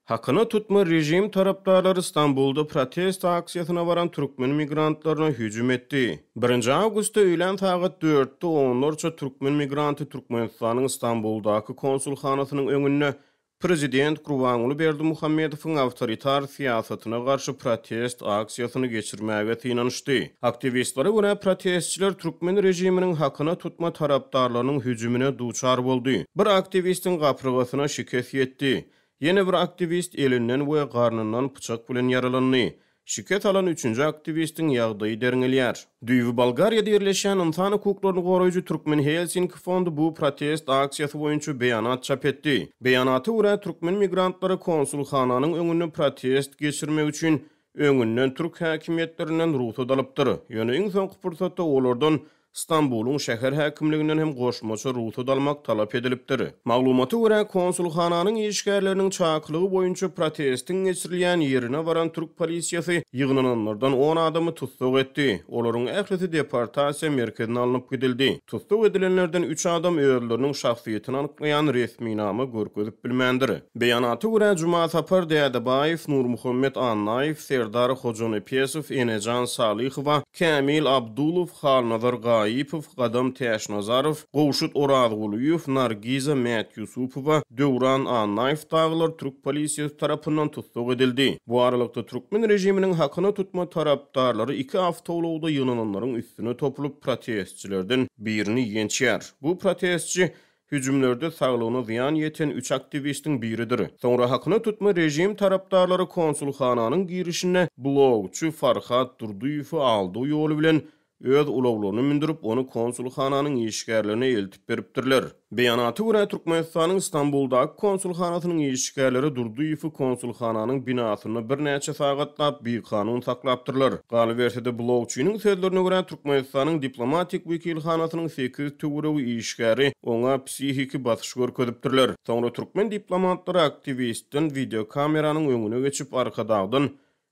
Hakyna tutma režim tarapdarlary Stambulda protest aksiýasyna baran türkmen migrantlaryna hüjüm etdi. Birinji awgustda öýlän sagat dörtde onlarça türkmen migranty Türkmenistanyň Stambuldaky konsulhanasynyň öňünde prezident Gurbanguly Berdimuhamedowyň awtoritar syýasatyna garşy protest aksiýasyny geçirmäge synanyşdy. Aktiwistlere görä, protestçiler türkmen režiminiň hakyna tutma tarapdarlarynyň hüjümine duçar boldy. Bir aktiwistiň gapyrgasyna şikes ýetdi. Ýene bir aktiwist elinden we garnyndan pyçak bilen ýaralandy. Şikes alan üçünji aktiwistiň ýagdaýy derňelýär. Düýbi Bolgariýada ýerleşýän ynsan hukuklaryny goraýjy Türkmen Helsinki fondy bu protest aksiýasy boýunça beýanat çap etdi. Beýanata görä, türkmen migrantlary konsulhananyň öňünde protest geçirmek üçin öňünden türk häkimiýetlerinden rugsat alypdyr. Ýöne iň soňky pursatda olardan Stambulyň şäher häkimliginden hem goşmaça rugsat almak talap edilipdir. Maglumata görä, konsulhananyň işgärleriniň çakylygy boýunça protestiň geçirilýän ýerine baran türk polisiýasy ýygnananlardan on adamy tussag etdi. Olaryň ählisi deportasiýa merkezine alnyp gidildi. Tussag edilenlerden üç adam özleriniň şahsyýetini anyklaýan resminama görkezip bilmändir. Beýanata görä, Jumasapar Dädebaýew, Nurmuhammet Annaýew, Serdar Hojanepesow, Enejan Salyhowa, Kämil Abdulow, Halnazar Gaýypow, Gadam Täçnazarow, Gowşut Orazgulyýew, Nargiza Mätýusupowa, Döwran Annaýew dagylar türk polisiýasy tarapyndan tussag edildi. Bu aralykda, türkmen režiminiň hakyna tutma tarapdarlary iki awtoulagda ýygnananlaryň üstüne topulyp, protestçilerden birini ýençýär. Bu protestçi Hüjümlerde saglygyna zyýan ýeten üç aktiwistiň biridir. Soňra hakyna tutma režim tarapdarlary konsulhananyň girişinde blogçy Farhat Durdyýewi aldaw ýoly bilen öz ulaglaryna mündürip, ony konsulhananyň işgärlerine eltip beripdirler. Beýanata görä, Türkmenistanyň Stambuldaky konsulhanasynyň işgärleri Durdyýewi konsulhananyň binasynda birnäçe sagatlap bikanun saklapdyrlar. Galyberse-de, blogçynyň sözlerine görä, Türkmenistanyň diplomatik wekilhanasynyň sekiz töweregi işgäri oňa psihiki basyş görkezipdirler. Soňra türkmen diplomatlary aktiwistden wideokameranyň öňüne geçip, Arkadagdan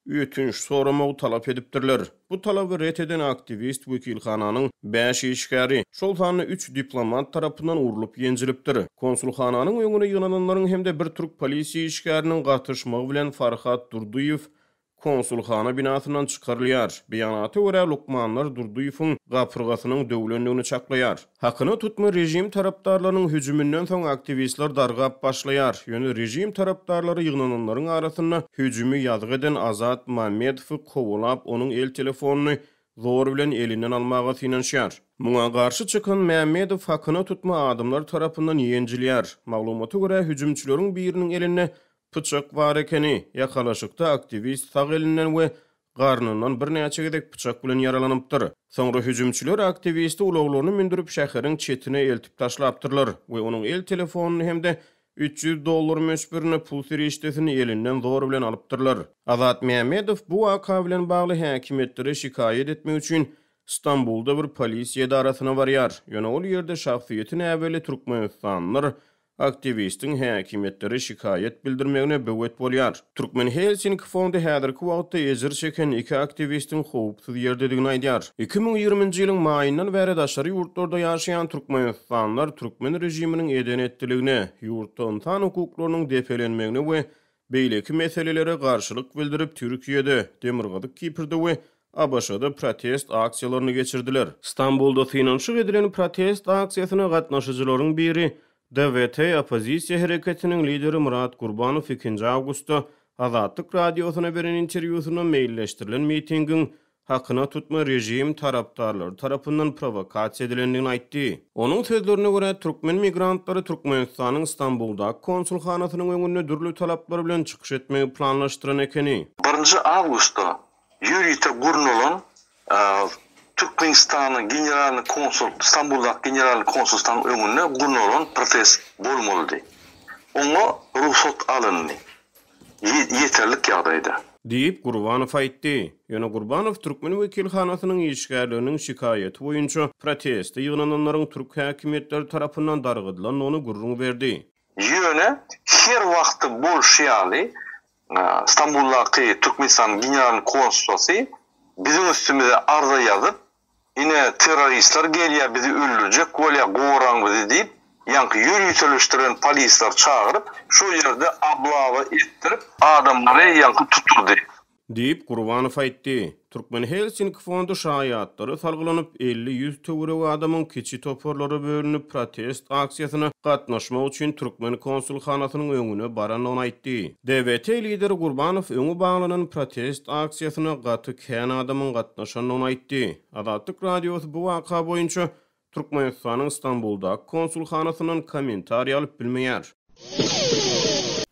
ötünç soramagy talap edipdirler. Bu talaby ret eden aktiwist wekilhananyň bäş işgäri, şol sanda üç diplomat tarapyndan urlup ýenjilipdir. Konsulhananyň öňüne ýygnananlaryň hem-de bir türk polisiýa işgäriniň gatyşmagy bilen Farhat Durdyýew konsulhana binasyndan çykarylýar. Beýanata görä, lukmanlar Durdyýewiň gapyrgasynyň döwlendigini çaklaýar. Hakyna tutma režim tarapdarlarynyň hüjüminden soň aktiwistler dargap başlaýar. Ýöne režim tarapdarlary ýygnananlaryň arasynda hüjümi ýazgy eden Azat Mamedowy kowalap, onuň el telefonyny zor bilen elinden almaga synanyşýar. Muňa garşy çykan Mämmedow hakyna tutma adamlar tarapyndan ýenjilýär. Maglumata görä, hüjümçileriň biriniň elinde Pyçak bar ekeni. Ýakalaşykda aktiwist sag elinden we garnyndan birnäçe gezek pyçak bilen ýaralanypdyr. Soňra hüjümçiler aktiwisti ulaglaryna mündürip şäheriň çetine eltip taşlapdyrlar we onuň el telefonyny hem-de 300 dollar möçberinde pul serişdesini elinden zor bilen alypdyrlar. Azat Mämmedow bu waka bilen bagly häkimiýetlere şikaýat etmek üçin Stambulda bir polisiýa edarasyna barýar. Ýöne ol ýerde şahsyýeti näbelli türkmenistanlylar Aktiwistiň häkimiýetlere şikaýat bildirmegine böwet bolýar. Türkmen Helsinki fondy häzirki wagtda ejir çeken iki aktiwistiň howpsuz ýerdedigini aýdýar. 2020-nji ýylyň maýyndan bäri daşary ýurtlarda ýaşaýan türkmenistanlylar türkmen režiminiň eden-etdiligine, ýurtda ynsan hukuklarynyň depelenmegine we beýleki meselelere garşylyk bildirip, Türkiýede, Demirgazyk Kiprde we ABŞ-da protest aksiýalaryny geçirdiler. Stambulda synanyşyk edilen protest aksiýasyna gatnaşyjylaryň biri, DWT oppozisiýa hereketiniň lideri Myrat Gurbanow ikinji awgustda Azatlyk Radiosyna beren interwýusynda meýilleşdirilen mitingiň hakyna tutma režim tarapdarlary tarapyndan prowokasiýa edilendigini aýtdy. Onuň sözlerine görä, türkmen migrantlary Türkmenistanyň Stambuldaky konsulhanasynyň öňünde dürli talaplar bilen çykyş etmegi planlaşdyran ekeni. Birinji awgustda ýörite gurnalan Türkmenistanyň Generalnyý konsul Stambuldaky Generalnyý konsulstanyň öňünde gurnalan protest bolmalydy. Oňa rugsat alyndy. Ýeterlik ýagdaýda. Diýip, Gurbanow aýtdy. Ýöne Gurbanow türkmen wekilhanasynyň işgärleriniň şikaýaty boýunça proteste ýygnananlaryň türk häkimiýetleri tarapyndan dargadylandygyny gürrüň berdi. Ýöne her wagtda bolşy ýaly, Stambuldaky Türkmenistanyň Generalnyý konsulsy biziň üstümize arza ýazyp, Ine, terroristler gelýär, bizi öldürjek bolýar, goraň bizi diýip, Ýaňky ýöriteleşdiren polisler çagyryp, şo ýerde oblawa etdirip, adamlary ýaňky tutdurdy. Diýip, Gurbanow aýtdy. Türkmen Helsinki fondy şaýatlara salgylanyp, 50-ýüz töweregi adamyň kiçi toparlara bölünip, protest aksiýasyna gatnaşmak üçin türkmen konsulhanasynyň öňüne barandygyny aýtdy. DWT lideri Gurbanow öňi baglanan protest aksiýasyna gaty kän adamyň gatnaşandygyny aýtdy. Azatlyk Radiosy bu waka boýunça Türkmenistanyň Stambuldaky konsulhanasyndan kommentariý alyp bilmeýär.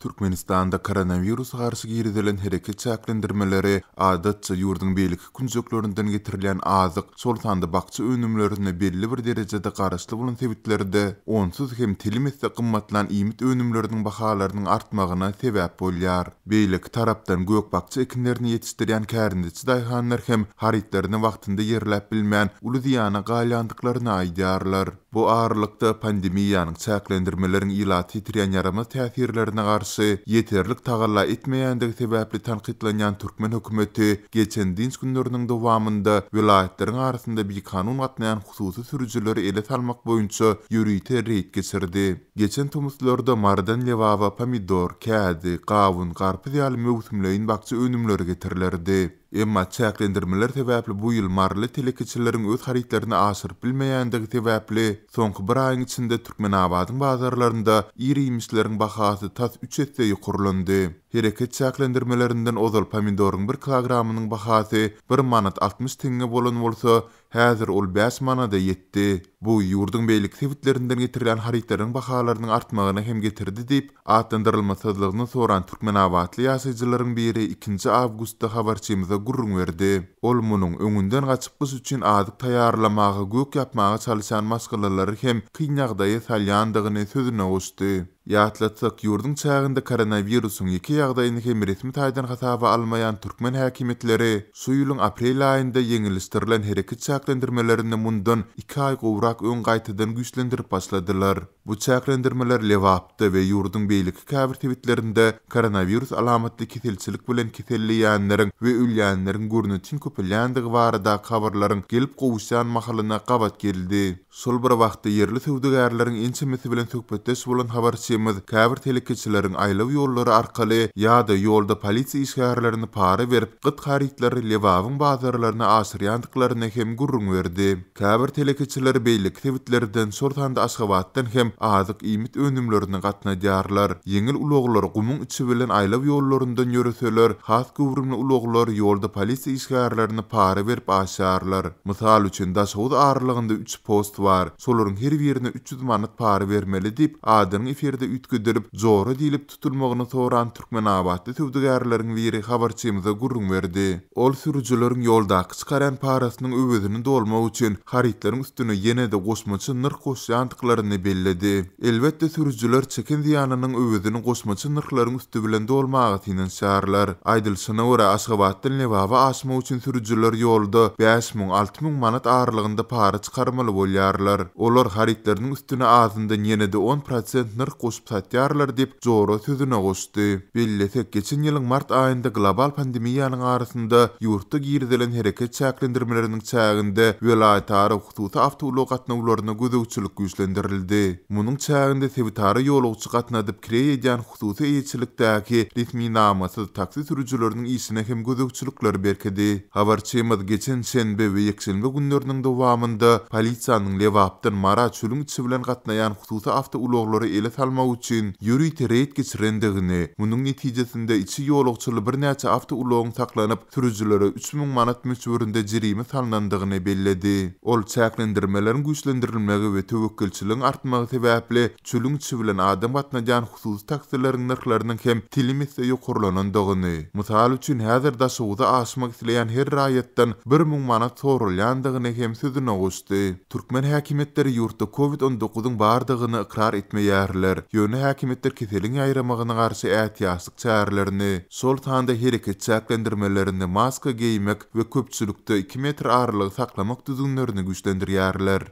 Türkmenistanda koronawirusa garşy girizilen hereket çäklendirmeleri, adatça, ýurduň beýleki künjeklerinden getirilýän azyk, şol sanda bakja önümlerine belli bir derejede garaşly bolan sebitlerde onsuz hem telim esse gymmatlan iýmit önümleriniň bahalarynyň artmagyna sebäp bolýar. Beýleki tarapdan, gök-bakja ekinlerini ýetişdirýän kärendeçi daýhanlar hem harytlaryny wagtynda ýerläp bilmän, uly zyýana galýandyklaryny aýdýarlar. Bu aralykda, pandemiýanyň, çäklendirmeleriň ilata ýetirýän ýaramaz täsirlerine garşy ýeterlik tagalla etmeýändigi sebäpli tankytlanýan türkmen hökümeti geçen dynç günleriniň dowamynda welaýatlaryň arasynda bikanun gatnaýan hususy sürüjileri ele salmak boýunça ýörite reýd geçirdi. Geçen tomuslarda Marydan Lebaba pomidor, kädi, gawun, garpyz ýaly möwsümleýin bakja önümleri getirilerdi. Emma çäklendirmeler sebäpli bu ýyl maryly telekeçileriň öz harytlaryny aşyryp bilmeýändigi sebäpli, soňky bir aýyň içinde Türkmenabadyň bazarlarynda ir-iýmişleriň bahasy tas üç esse ýokarlandy. Hereket çäklendirmelerinden ozal pomidoryň bir kilogramynyň bahasy bir manat 60 teňňe bolan bolsa, Häzir ol bäş manada ýetdi. Bu, ýurduň beýleki sebitlerinden getirilýän harytlaryň bahalarynyň artmagyna hem getirdi diýip, atlandyrylmasyzlygyny soran türkmenabatly ýaşaýjylaryň biri ikinji awgustda habarçymyza gürrüň berdi. Ol munuň, öňünden gaçyp gyş üçin azyk taýýarlamaga, gök ýapmaga çalyşýan maşgalalary hem kyn ýagdaýa salýandygyny sözüne goşdy. Ýatlatsak, ýurduň çäginde koronawirusyň ýeke ýagdaýyny hem resmi taýdan hasaba almaýan türkmen häkimiýetleri şu ýylyň aprel aýynda ýeňilleşdirilen hereket çäklendirmelerini mundan iki aý gowrak öň gaýtadan güýçlendirip başladylar. Bu çäklendirmeler Lebapda we ýurduň beýleki käbir sebitlerinde koronawirus alamatly keselçilik bilen keselleýänleriň we ölýänleriň görnetin köpelýändigi baradaky habarlaryň gelip gowuşýan mahalyna gabat geldi. Şol bir wagtda, ýerli söwdagärleriň ençemesi bilen söhbetdeş bolan habarçymyz käbir telekeçileriň aýlaw ýollary arkaly ýa-da ýolda polisiýa işgärlerine para berip, gyt harytlary Lebabyň bazarlaryna aşyrýandyklaryny hem gürrüň berdi. Käbir telekeçiler beýleki sebitlerden, şol sanda Aşgabatdan hem azyk-iýmit önümlerini gatnadýarlar. Ýeňil ulaglar gumuň içi bilen aýlaw ýollaryndan ýöreseler, has göwrümli ulaglar ýolda polisiýa işgärlerine para berip aşýarlar. Mysal üçin, Daşoguz aralygynda üç post bar. Şolaryň her birine 300 manat para bermeli diýip, adynyň efirde üýtgedilip, Jora diýlip tutulmagyny soran türkmenabatly söwdagärleriň biri habarçymyza gürrüň berdi. Ol sürüjileriň ýoldaky çykarýan parasynyň öwezini dolmak üçin harytlaryň üstüne ýene-de goşmaça nyrh goşýandyklaryny belledi. Elbetde, sürüjiler çeken zyýanynyň öwezini goşmaça nyrhlaryň üsti bilen dolmaga synanyşýarlar. Aýdylyşyna görä, Aşgabatdan Lebaba aşmak üçin sürüjiler ýolda 5000, 6000 manat aralygynda para çykarmaly bolýarlar. Olar harytlarynyň üstüne azyndan ýene-de on prosent nyrh goşup satýarlar diýip, Jora sözüne goşdy. Bellesek, geçen ýylyň mart aýynda global pandemiýanyň arasynda ýurtda girizilen hereket çäklendirmeleriniň çäginde welaýatara hususy awtoulag gatnawlaryna gözegçilik güýçlendirildi. Munuň çäginde sebitara ýolagçy gatnadyp kireý edýän hususy eýeçilikdäki resminamasyz taksi sürüjileriniň işine hem gözegçilikler berkedi. Habarçymyz geçen şenbe we ýekşenbe günleriniň dowamynda polisiýanyň Lebapdan Mara çölüň içi bilen gatnaýan hususy awtoulaglary ele salmak üçin ýörite reýd geçirendigini, munuň netijesinde içi ýolagçyly birnäçe awtoulagyň saklanyp, sürüjilere 3000 manat möçberinde jerime salnandygyny belledi. Ol çäklendirmeleriň güýçlendirilmegi we töwekgelçiligiň artmagy sebäpli çölüň içi bilen adam gatnadýan hususy taksileriň nyrhlarynyň hem telim esse ýokarlanandygyny, mysal üçin, häzir Daşoguza aşmak isleýän her raýatdan 1000 manat soralýandygyny hem sözüne goşdy. Türkmen häkimiýetleri ýurtda Covid on dokuzyň bardygyny ykrar etmeýärler, ýöne häkimiýetler keseliň ýaýramagyna garşy ätiýaçlyk çärelerini, şol sanda hereket çäklendirmelerini, maska geýmek we köpçülikde iki metr aralygy saklamak düzgünlerini güýçlendirýärler.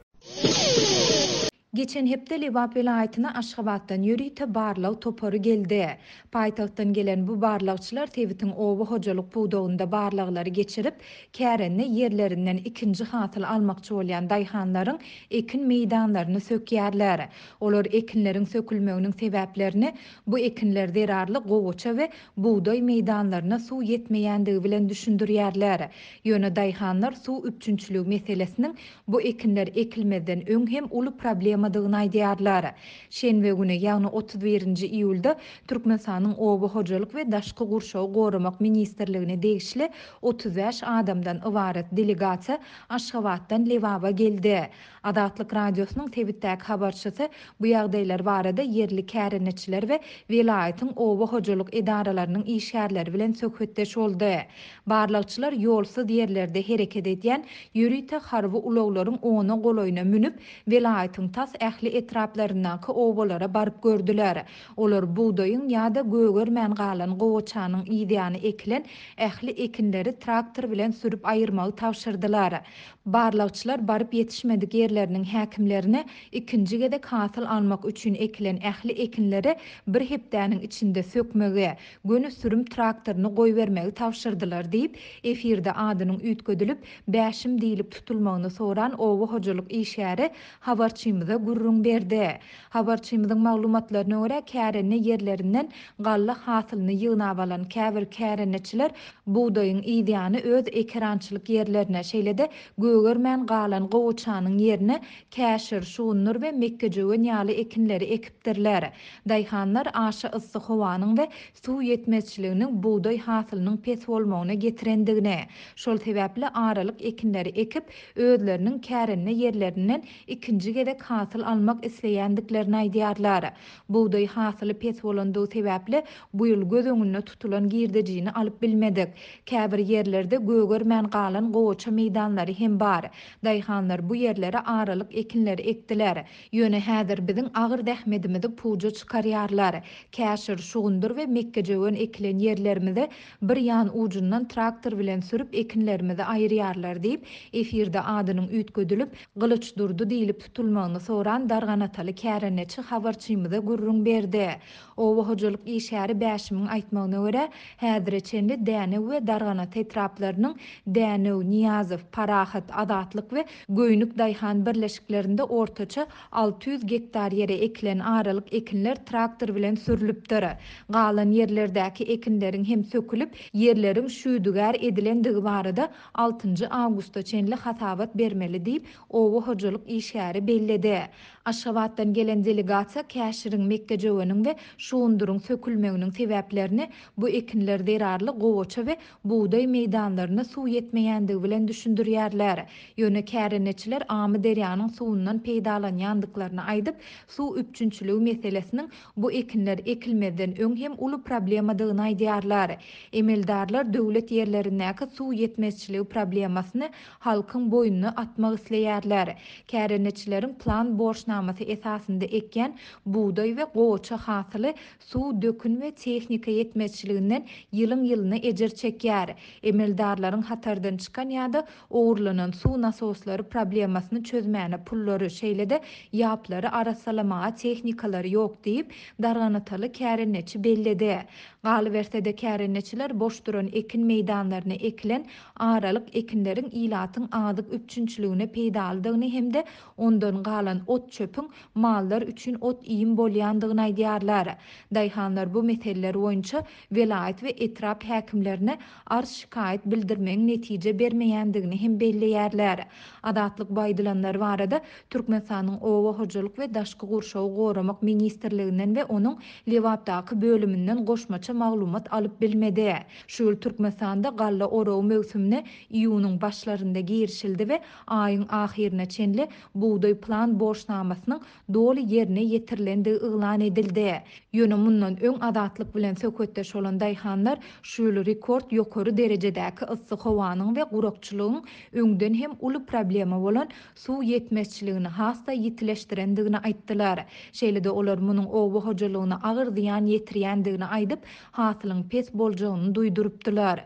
Geçen hepde Lebap welaýatyna Aşgabatdan ýörite barlag topary geldi. Paýtagtdan gelen bu barlagçylar sebitiň oba hojalyk pudagynda barlaglary geçirip, kärende ýerlerinden ikinji hasyl almakçy bolýan daýhanlaryň ekin meýdanlaryny sökýärler. Olar ekinleriň sökülmeginiň sebäplerini bu ekinler zerarly gowaça we bugdaý meýdanlaryna suw ýetmeýändigi bilen düşündirýärler. Ýöne daýhanlar suw üpjünçiligi meselesiniň bu ekinler ekilmezden öň hem uly problemadygyny aýdýarlar. Şenbe güni, ýagny 31 nji iýulda Türkmenistanyň Oba hojalyk we daşky gurşawy goramak ministrligine degişli 35 adamdan ybarat delegasiýa Aşgabatdan Lebaba geldi. Azatlyk Radiosynyň sebitdäki habarçysy bu ýagdaýlar barada ýerli kärendeçiler we welaýatyň oba hojalyk edaralarynyň işgärleri bilen söhbetdeş boldy. Barlagçylar ýolsuz ýerlerde hereket edýän ýörite harby ulaglaryň ona golaýyna münüp, welaýatyň tas ähli etraplaryndaky obalara baryp gördüler. Olar bugdaýyň ýa-da gögermän galan gowaçanyň yzýany ekilen ähli ekinleri traktor bilen sürüp aýyrmagy tabşyrdylar. Barlagçylar baryp ýetişmedik ýerleriniň häkimlerine ikinji gezek hasyl almak üçin ekilen ähli ekinleri bir hepdäniň içinde sökmegi, göni sürüm traktoryny goýbermegi tabşyrdylar diýip, efirde adynyň üýtgedilip, Bäşim diýlip tutulmagyny soran oba hojalyk işgäri habarçymyza gürrüň berdi. Habarçymyzyň maglumatlaryna görä, kärende ýerlerinden galla hasylyny ýygnap alan käbir kärendeçiler bugdaýyň yzýany öz ekerançylyk ýerlerine, şeýle-de gögermän galan gowaçanyň ýerine käşir, şugundyr we mekgejöwen ýaly ekinleri ekipdirler. Daýhanlar aşa yssy howanyň we suw ýetmezçiliginiň bugdaý hasylynyň pes bolmagyna getirendigini, şol sebäpli aralyk ekinleri ekip, özleriniň kärende ýerlerinden ikinji gezek hasyl almak isleýändiklerini aýdýarlar. Bugdaý hasyly pes bolandygy sebäpli bu ýyl göz öňünde tutulan girdejini alyp bilmedik. Käbir ýerlerde gögermän galan gowaça meýdanlary hem bar. Daýhanlar bu ýerlere aralyk ekinleri ekdiler. Ýöne häzir biziň agyr zähmedimizi puja çykarýarlar. Käşir, şugundyr we mekgejöwen ekilen ýerlerimizi bir ýan ujundan traktor bilen sürüp ekinlerimizi aýyrýarlar diýip, efirde adynyň üýtgedilip, Gylyçdurdy diýlip tutulmagyny soran darganataly kärendeçi habarçymyza gürrüň berdi. Oba hojalyk işgäri Bäşimiň aýtmagyna görä, häzire çenli Dänew we Darganata etraplarynyň Dänew, Nyýazow, Parahat, Azatlyk we Göýnük daýhan birleşiklerinde ortaça 600 gektar ýere ekilen aralyk ekinler traktor bilen sürlüpdir. Galan ýerlerdäki ekinleriň hem sökülip, ýerleriň şüdügär edilendigi barada altynjy awgusta çenli hasabat bermeli diýip, oba hojalyk işgäri belledi. Aşgabatdan gelen delegasiýa käşiriň, mekgejöweniň we şugundyryň sökülmeginiň sebäplerini bu ekinler zerarly gowaça we bugdaý meýdanlaryna suw ýetmeýändigi bilen düşündirýärler. Ýöne kärendeçiler Amyderýanyň suwundan peýdalanýandyklaryny aýdyp, suw üpjünçiligi meselesiniň bu ekinler ekilmezden öň hem uly problemadygyny aýdýarlar. Emeldarlar döwlet ýerlerindäki suw ýetmezçiligi problemasyny halkyň boýnuna atmak isleýärler. Kärendeçileriň plan borçnamasy esasynda ekýän bugdaý we gowaça hasyly suw, dökün we tehnika ýetmezçiliginden ýylyň-ýylyna ejir çekýär. Emeldarlaryň hatardan çykan ýa-da ogurlanan suw nasoslary problemasyny çözmäne pullary, şeýle-de ýaplary arassalamaga tehnikalary ýok diýip, darganataly kärendeçi belledi. Galyberse-de, kärendeçiler boş duran ekin meýdanlaryna ekilen aralyk ekinleriň ilatyň azyk üpjünçiligine peýdalydygyny hem-de ondan galan ot-çöpüň mallar üçin ot-iým bolýandygyny aýdýarlar. Daýhanlar bu meseleler boýunça welaýat we etrap häkimlerine arz-şikaýat bildirmegiň netije bermeýändigini hem belleýärler. Azatlyk bu aýdylanlar barada Türkmenistanyň Oba hojalyk we daşky gurşawy goramak ministrliginden we onuň Lebapdaky bölüminden goşmaça maglumat alyp bilmedi. Şu ýyl Türkmenistanda galla oragy möwsümine iýunyň başlarynda girişildi we aýyň ahyryna çenli bugdaý plan borçnamasynyň doly ýerine ýetirilendigi yglan edildi. Ýöne mundan öň Azatlyk bilen söhbetdeş bolan daýhanlar şu ýyl rekord ýokary derejedäki yssy howanyň we gurakçylygyň öňden hem uly problema bolan suw ýetmezçiligini has-da ýitileşdirendigini aýtdylar. Şeýle-de olar munuň oba hojalygyna agyr zyýan ýetirýändigini aýdyp, hasylyň pes boljagyny duýdurypdylar.